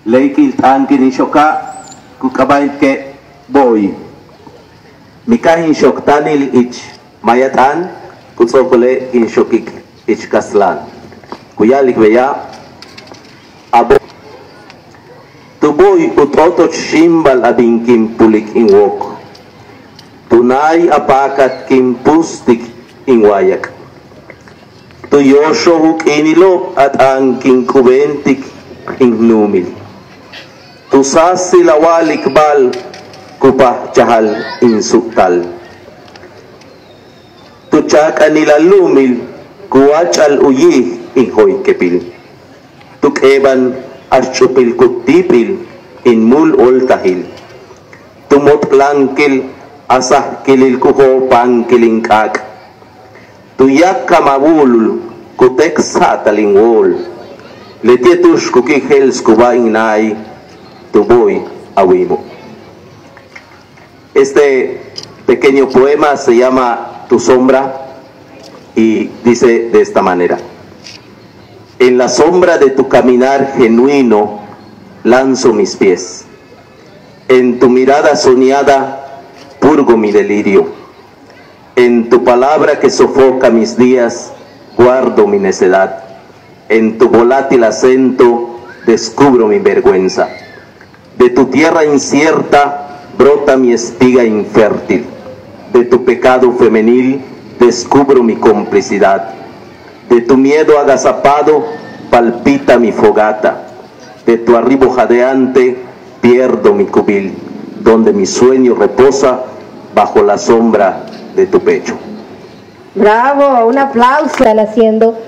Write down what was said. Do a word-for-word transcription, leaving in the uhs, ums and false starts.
Ley k il t'aan kin in xoka', ku k'aba'il ke' Boy. Mi ka'aj in xok táanil ich maya t'aan, ku ts'o'okole' kin xokik ich kastlan. Ku ya'alik beya': A Boy, tu Boy u t'o'otoch xíimbal a bin kin pulik in wóok. Tu naay a paakat kin pustik in wáayak. Tu yooxoj u k'iinilo'ob a t'aan kin k'ubentik in nuumil. Tu sáasil a wa'alik ba'al ku pajchajal in su'tal. Tu chaak'anil a lu'umil ku wáach'al u yi'ij in joykepil. Tu k'eeban a xch'upil ku tíip'il in múul óoltajil. Tu mot'láankil a sajkilil ku jo'opáankil in k'áak'. Tu yáak'ab a búulul ku téeksa'atal in wóol. Leti'e' tu'ux ku k'íij je'elskuba in naay tu Boy a wiimo'. Este pequeño poema se llama Tu sombra y dice de esta manera: En la sombra de tu caminar genuino lanzo mis pies. En tu mirada soñada purgo mi delirio. En tu palabra que sofoca mis días guardo mi necedad. En tu volátil acento descubro mi vergüenza. De tu tierra incierta brota mi espiga infértil. De tu pecado femenil descubro mi complicidad. De tu miedo agazapado palpita mi fogata. De tu arribo jadeante pierdo mi cubil, donde mi sueño reposa bajo la sombra de tu pecho. Bravo, un aplauso. Están haciendo